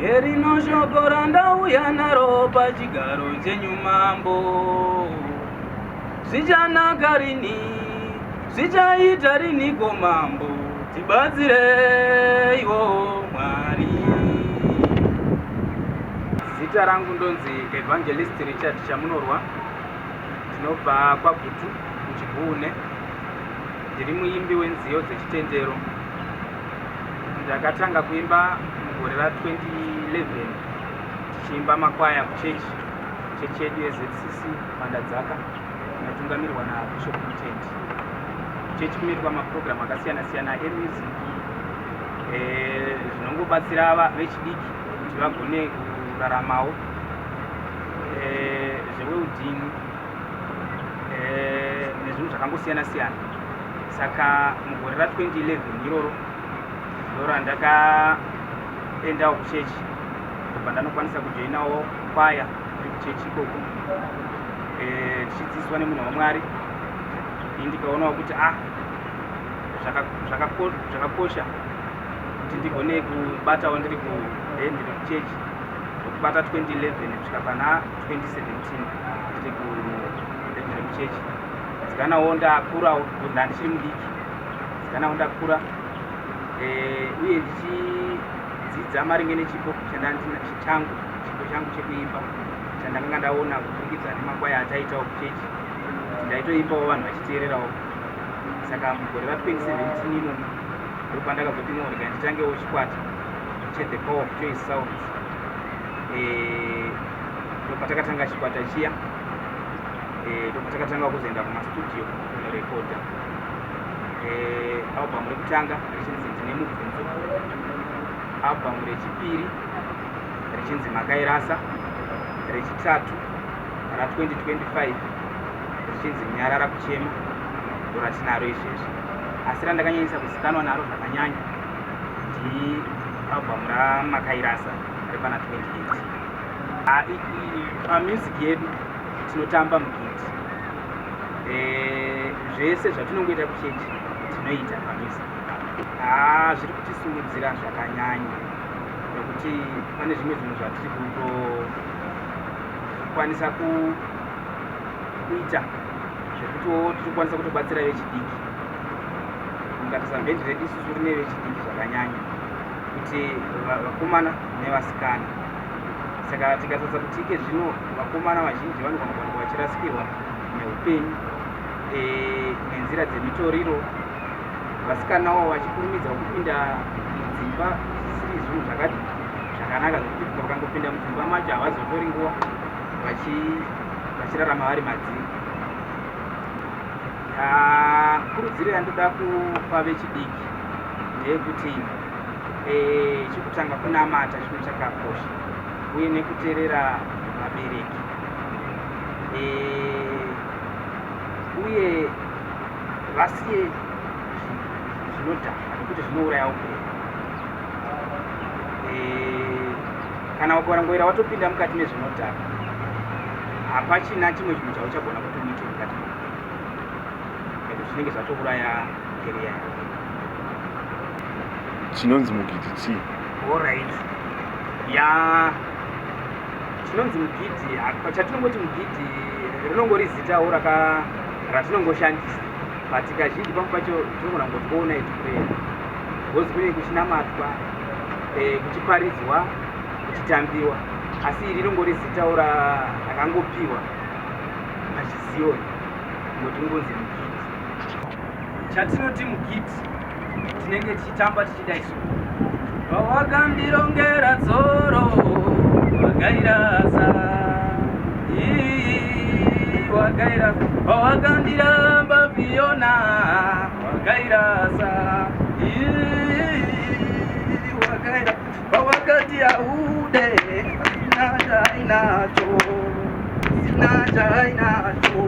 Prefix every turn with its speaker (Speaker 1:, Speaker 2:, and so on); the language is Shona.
Speaker 1: Herino shoko randauya naro pachigaro chenyu mambo. Zvichanaka rini, zvichaita riniko mambo, tibatsireiwo Mwari. Zita rangu ndonzi Evangelist Richard Chamunorwa, ndinobva kwaGutu kuChiguune. Ndiri muimbi wenziyo dzechitendero. Ndakatanga kuimba mugore ra 2011 tichiimba makwaya kuchechi, chechi yedu yeZCC Mandadzaka inotungamirwa naBishop Mutendi. Kuchechi kunoitwa mapurogiramu akasiyana siyana emusic zvinongobatsira vechidiki kuti vagone kuraramawo zveweudini nezvinhu zvakangosiyana siyana. Saka mugore ra 2011 iroro ndoro randakaendawo kuchechi, ndobva ndanokwanisa kujoinawo kwaya iri kuchechi ikoko, tichidzidziswa nemunhu waMwari. Ini ndikaonawo kuti zvakakosha kuti ndigone kubatawo ndiri ndiri kuchechi, ndokubata 2011 kusvika pana 2017 ndiri ndiri kuchechi. Dzikanawo ndakurawo, ndandichiri mudiki, dzikanawo ndakura uye ndichidzidza maringe nechipo changu, chipo changu chekuimba chandakanga ndaona kuburikidza nemakwaya ataitawo kuchechi, kuti ndaitoimbawo vanhu vachiteererawo. Saka mugore ra 2017 imomo ndopandakazoti no, rega nditangewo chikwata cheThe Power of Choice Sounds. Ndopatakatanga chikwata chiya, ndopatakatanga kuzoenda kumastudio kunorekodha album rekutanga richinzi Ndine Mubvunzo, album rechipiri richinzi Makairasa, rechitatu ra 2025 richinzi Nyarara Kuchema, ndoratinaro izvezvi. Asi randakanyanyisa kuzikanwa naro zvakanyanya ndi album raMakairasa repana 28. Pamusic yedu tinotamba mugidi, zvese zvatinongoita kuchechi tinoita pamusic. Zviri kutisimudzira zvakanyanya nekuti pane zvimwe zvinhu zvatiri kutokwanisa kuita zvekutiwo tiri kukwanisa kutobatsira vechidiki. Mukatarisa bhendi redu isusu rine vechidiki zvakanyanya, kuti vakomana nevasikana. Saka tikatarisa kuti ike zvino vakomana vazhinji vanogona kuwanikwa vachirasikirwa neupenyu nenzira dzemitoriro, vasikanawo vachikurumidza kupinda mudzimba zvisiri zvinhu zvakati zvakanaka, zvekuti vakangopinda mudzimba macho havazotori nguva vachirarama vari madziri. Kurudziro yandoda kupa vechidiki ndeyekuti chekutanga kunamata chinhu chakakosha, uye nekuteerera vabereki, uye vasiye zvinodhaka nekuti zvinouraya upenyu. Kana ukarangoira watopinda mukati mezvinodhaka, hapachina chimwe chinhu chauchagona kuti uite mukati meupenyu nekuti zvinenge zvatouraya career yako.
Speaker 2: Chinonzi mugidhi chii?
Speaker 1: Alright, ya, chinonzi mugidhi, chatinongoti mugidhi rinongori zitawo ratinongoshandisa, but kazhinji pamwe pacho tinogona kungoti all night prayer, because kunenge kuchinamatwa, kuchiparidzwa, kuchitambiwa. Asi iri rinongori zitawo rakangopiwa pachiziyoni ngoti ungonzi mugidhi. Chatinoti mugidhi tinenge tichitamba tichidai so: Wakandirongera tsoro wakairasa, wakairasa, wakandiramba Fiona, wakairasa, wakaira, wakati aude sina chainacho, sina chainacho.